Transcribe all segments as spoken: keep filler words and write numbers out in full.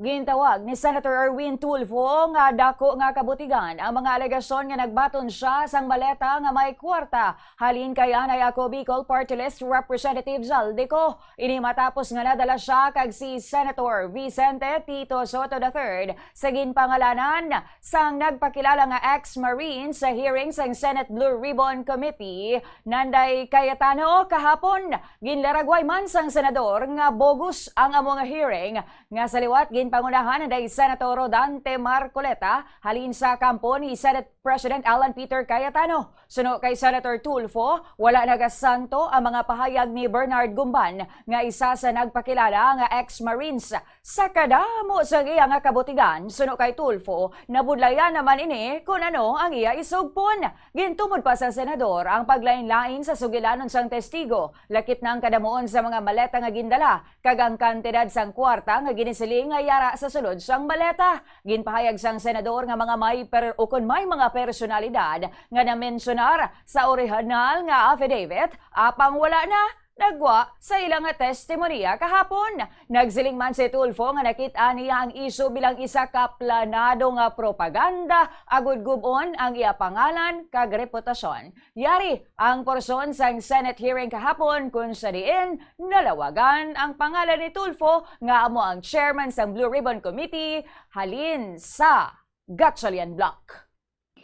Gintawag ni Senator Erwin Tulfo nga dako nga kabutigan ang mga alegasyon nga nagbaton siya sang maleta nga may kwarta halin kay Anay Ako Bicol Party List Representative Zaldy Co. Ini matapos nga nadala siya kag si Senator Vicente Tito Sotto the third sa ginpangalanan sang nagpakilala nga ex-Marine sa hearing sang Senate Blue Ribbon Committee, Nanday Cayetano, kahapon. Ginlaragway man sang senador nga bogus ang amo nga hearing nga sa liwat ginpangunahan nanday Senator Rodante Marcoleta halin sa kampo ni Senate President Alan Peter Cayetano. Suno kay Senator Tulfo, wala nagasanto ang mga pahayag ni Bernard Gumban nga isa sa nagpakilala nga ex-Marines. Sa kadamo sa iya nga kabutigan, suno kay Tulfo, nabudlayan naman ini kon ano ang iya isugpon. Gintumod pa sang senador ang paglain-lain sa sugilanon sang testigo, lakip na ang kadamuon sa mga maleta nga gindala, kag ang kantidad sang kwarta nga ginisiling nga yara sa sulod sang maleta. Ginpahayag sang senador nga mga may per-, ukon may mga personalidad nga namensionar sa orihinal nga affidavit, apang wala na nagwa sa ila nga testimonya kahapon. Nagsiling man si Tulfo nga nakit-an niya ang isyu bilang isa ka planado nga propaganda agud gub-on ang iya pangalan kag reputasyon. Yari ang porsyon sang Senate hearing kahapon, kun sa diin nalawagan ang pangalan ni Tulfo nga amo ang chairman sang Blue Ribbon Committee halin sa Gatchalian Block.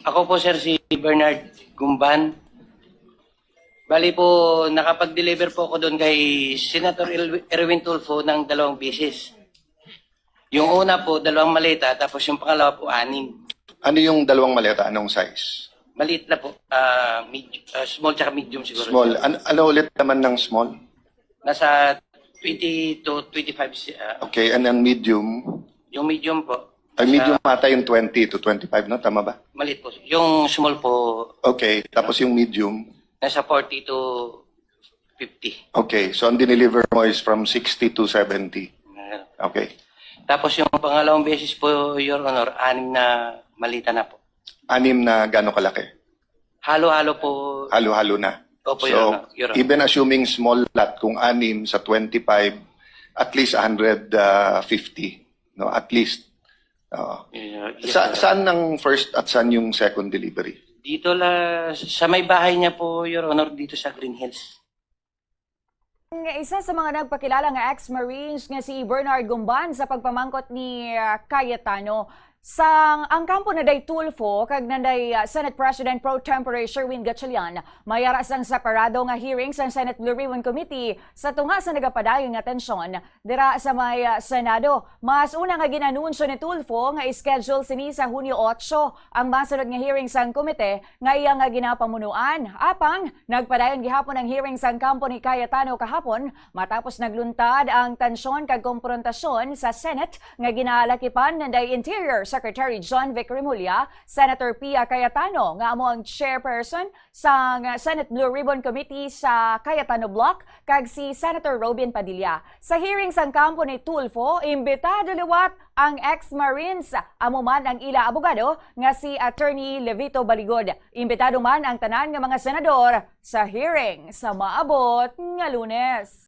Ako po, sir, si Bernard Gumban. Bali po, nakapag-deliver po ako doon kay Senator El-, Erwin Tulfo ng dalawang beses. Yung una po, dalawang maleta, tapos yung pangalawa po, anim. Ano yung dalawang maleta? Anong size? Maliit na po. Ah, med-, ah, small tsaka medium siguro. Small. An-, ano ulit naman ng small? Nasa twenty to twenty-five si-, ah. Okay, and ang medium? Yung medium po. Ay, nasa medium ata yung twenty to twenty-five, no? Tama ba? Maliit po. Yung small po. Okay, tapos yung medium? Nasa forty to fifty. Okay, so ang dineliver mo is from sixty to seventy. Meron. Okay. Tapos yung pangalawang beses po, Your Honor, anim na maleta na po. Anim na gaano kalaki? Halo-halo po. Halo-halo na. Opo, so, Your Honor. Your Honor. Even assuming small lot, kung anim sa twenty-five, at least a hundred fifty, no? At least. Oo. Yeah, yes, Sa, sir. Saan ang first at saan yung second delivery? Dito la, sa may bahay niya po, Your Honor, dito sa Green Hills. Nga isa sa mga nagpakilala nga ex-Marines nga si Bernard Gumban sa pagpamangkot ni, ah, Cayetano. Sang ang kampo nanday Tulfo kag nanday, ah, Senate President Pro Tempore Sherwin Gatchalian, may ara sang separado nga hearing sang Senate Blue Ribbon Committee sa tunga sa nagapadayon nga tensyon dira sa may, ah, Senado. Mas una nga gin-anunsyo ni Tulfo nga schedule sini sa Hunyo otso ang masunod nga hearing sang komite nga iya nga ginapamunuan. Apang, nagpadayon gihapon ang hearing sang kampo ni Cayetano kahapon, matapos nagluntad ang tansyon kag komprontasyon sa Senate nga ginalakipan nanday Interior Secretary John Vic Remulla, Senator Pia Cayetano, nga amo ang chairperson sang Senate Blue Ribbon Committee sa Cayetano Block, kag si Senator Robin Padilla. Sa hearing sang kampo ni Tulfo, imbitado liwat ang ex-Marines, amo man ang ila abogado nga si Attorney Levito Baligod. Imbitado man ang tanan nga mga senador sa hearing sa maabot nga Lunes.